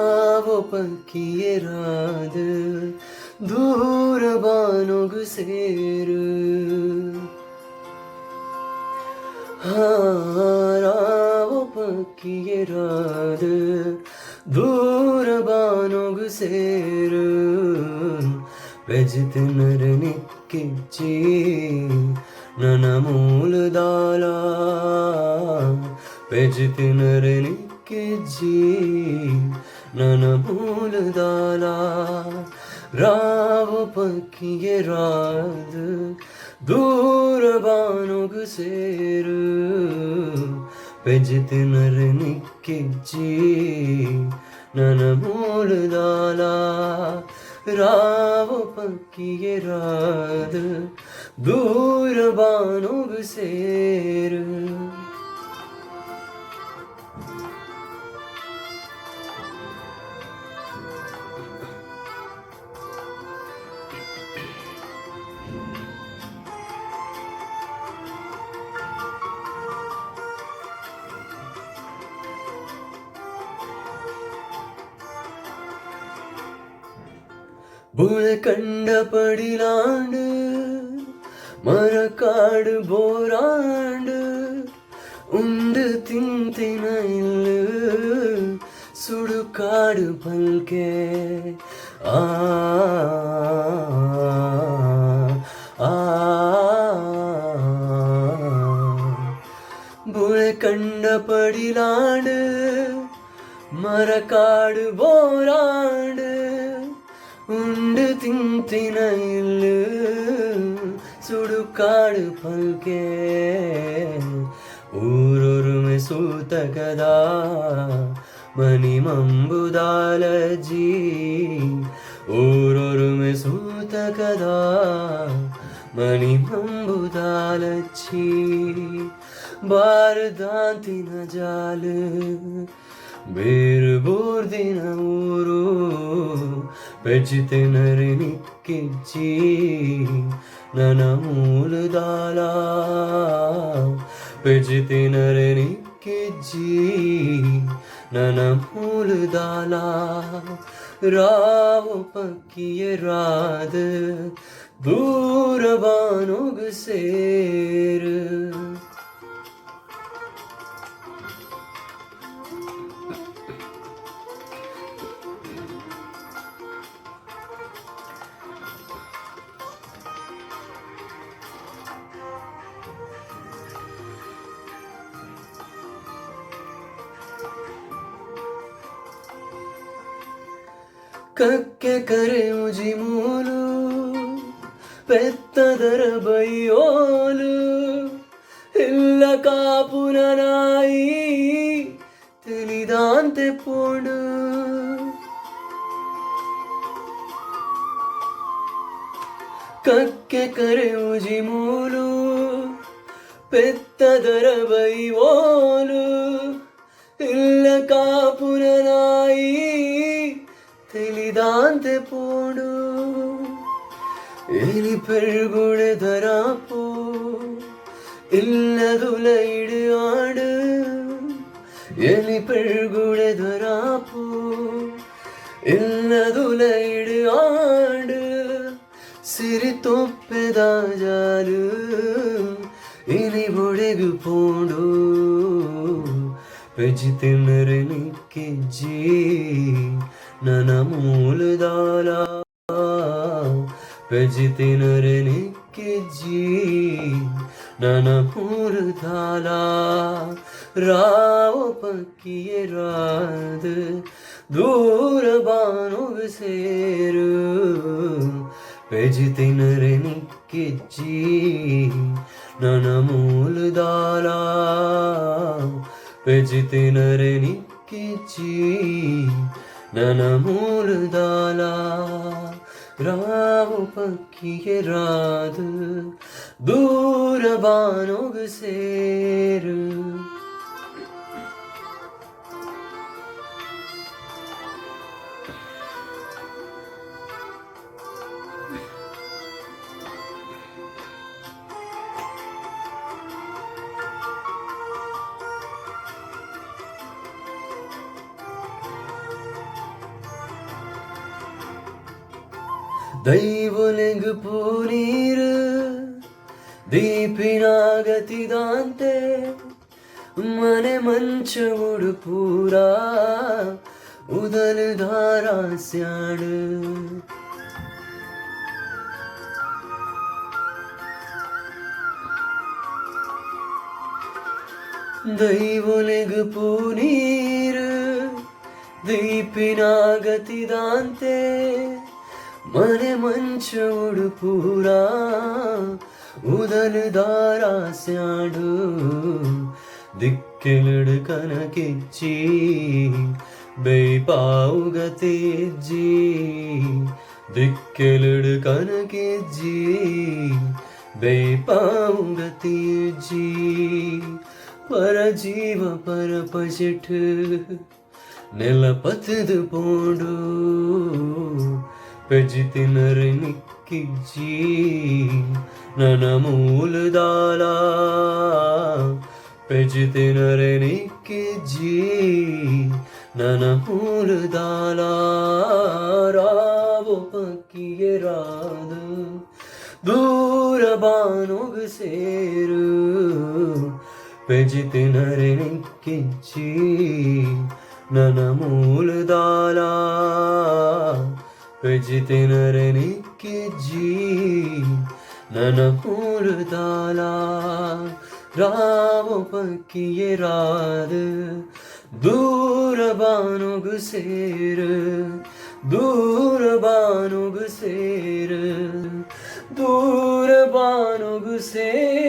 ರಾವೋ ಪಕ್ಕಿಯೆರಾದ ದೂರ ಬಾನೊಗು ಸೇರು. ರಾವೋ ಪಕ್ಕಿಯೆರಾದ ದೂರ ಬಾನೊಗು ಸೇರು. ಪೆಜಿತ್ ನರನಿಕ್ಕಿಜ್ಜಿ ನನ ಮೂಲ ದಾಲ. ಪೆಜಿತ್ ನರನಿಕ್ಕಿಜ್ಜಿ ನನ ಮೂಲ ದಾಲ. ರಾವ ಪಕ್ಕಿಯೆರಾದ ದೂರ ಬಾನೊಗು ಸೇರು. ಪೆಜಿತ್ ನರನಿಕ್ಕಿಜ್ಜಿ ನನ ಮೂಲ ದಾಲ. ರಾವ ಪಕ್ಕಿಯೆರಾದ ದೂರ ಬಾನೊಗು ಸೇರು. ಬುಳೆ ಕಂಡ ಪಡಿಲಾಂಡು ಮರಕಾಡು ಬೋರಾಂಡು. ಉಂಡು ತಿಂತಿನ ಇಲ್ಲು ಸುಡುಕಾಡು ಪಲ್ಕೆ. ಆ ಆ ಬುಳೆ ಕಂಡ ಪಡಿಲಾಂಡು ಮರಕಾಡು ಬೋರಾಂಡು. ಉಂಡು ತಿಂತಿನ ಇಲ್ಲು ಸುಡುಕಾಡು ಪಲ್ಕೆ. ಊರೊರುಮೆ ಸೂತಕದ ಮನಿ ಮಂಬುದಾಲಜಿ. ಊರೊರುಮೆ ಸೂತಕದ ಮಣಿ ಮಂಬುದಾಲಚ್ಚಿ. ಬಾರದಾಂತಿನ ಜಾಲು ಬೇರು ಬೋರ್ದಿನ ಊರು. ಪೆಜಿತ್ ನರನಿಕ್ಕಿಜ್ಜಿ ನನ ಮೂಲ ದಾಲ. ಪೆಜಿತ್ ನರನಿಕ್ಕಿಜ್ಜಿ ನನ ಮೂಲ ದಾಲ. ರಾವು ಪಕ್ಕಿಯೆರಾದ ದೂರ ಬಾನೊಗು ಸೇರು. ಕಕ್ಕೆ ಕರೆ ಉಜಿ ಮೂಲು ಪೆತ್ತದರ ಬೈಯೋಲು. ಇಲ್ಲ ಕಾಪುನ ನಾಯಿ ತಿಳಿದಾಂತೆ ಪೋಂಡು. ಕಕ್ಕೆ ಕರೆ ಉಜಿ ಮೂಲು ಪೆತ್ತದರ ಬೈಯೋಲು. ಇಲ್ಲ ಕಾಪುನ ನಾಯಿ ತಿಳಿದಾಂತೆ ಪೋಂಡು. ಎಲಿ ಪೆರ್ಗುಡೆ ಧರಾಪೋ ಇಲ್ಲದುಲೈಡು ಆಡು. ಎಲಿ ಪೆರ್ಗುಡೆ ಧರಾಪೋ ಇಲ್ಲದುಲೈಡು ಆಡು. ಸಿರಿ ತೊಪ್ಪೆದ ಜಾಲು ಇನಿ ಬೊಡೆಗು ಪೋಂಡು. ಪೆಜಿತ್ ನರನಿಕ್ಕಿಜ್ಜಿ ನನ ಮೂಲ ದಾಲ. ಪೆಜಿತ್ ನರನಿಕ್ಕಿಜ್ಜಿ ನನ ಮೂಲ ದಾಲ. ರಾವ ಪಕ್ಕಿಯೆರಾದ ದೂರ ಬಾನೊಗು ಸೇರು. ಪೆಜಿತ್ ನರನಿಕ್ಕಿಜ್ಜಿ ನನ ಮೂಲ ದಾಲ. ಪೆಜಿತ್ ನರನಿಕ್ಕಿಜ್ಜಿ ನನ ಮೂಲ ದಾಲ. ರಾವು ಪಕ್ಕಿಯೆರಾದ ದೂರ ಬಾನೊಗು ಸೇರು. ದೈವೊಲೆಗ್ ಪೂನೀರ್ ದೀಪಿನ ಗತಿದಾಂತೆ ಮನೆ ಮಂಚ ಉಡುಪೂರ ಉದಲ್ ದಾರಾಸ್ಯಾಡ್. ದೈವೊಲೆಗ್ ಪೂನೀರ್ ದೀಪಿನ ಗತಿದಾಂತೆ ಮನೆ ಮಂಚ ಉಡುಪೂರ ಉದಲ್ ದಾರಾಸ್ಯಾಡು. ದಿಕ್ಕೆಲುಡು ಕನಕಿಚ್ಚಿ ಬೇಪಾವುಗತಿಜ್ಜಿ, ದಿಕ್ಕೆಲುಡು ಕನಕಿಜ್ಜಿ ಬೇಪಾವುಗತಿಜ್ಜಿ. ಪರಜೀವ ಪರಪಜೆಟ್ ನೆಲಪತದು ಪೋಂಡು, ಪೆಜಿತಿನರ್ ನಿಕ್ಕಿಜ್ಜಿ ನನ ಮೂಲದಾಲ, ಪೆಜಿತಿನರ್ ನಿಕ್ಕಿಜ್ಜಿ ನನ ಮೂಲದಾಲ. ರಾವು ಪಕ್ಕಿಯರಾದ ದೂರ ಬಾನೊಗು ಸೇರು, ಪೆಜಿತಿನರ್ ನಿಕ್ಕಿಜ್ಜಿ ನನ ಮೂಲದಾಲ, ಪೆಜಿತಿನರ್ ನಿಕ್ಕಿಜ್ಜಿ ನನ ಮೂಲದಾಲ. ರಾವು ಪಕ್ಕಿಯರಾದ ದೂರ ಬಾನೊಗು ಸೇರು, ದೂರ ಬಾನೊಗು ಸೇರು, ದೂರ ಬಾನೊಗು ಸೇರು.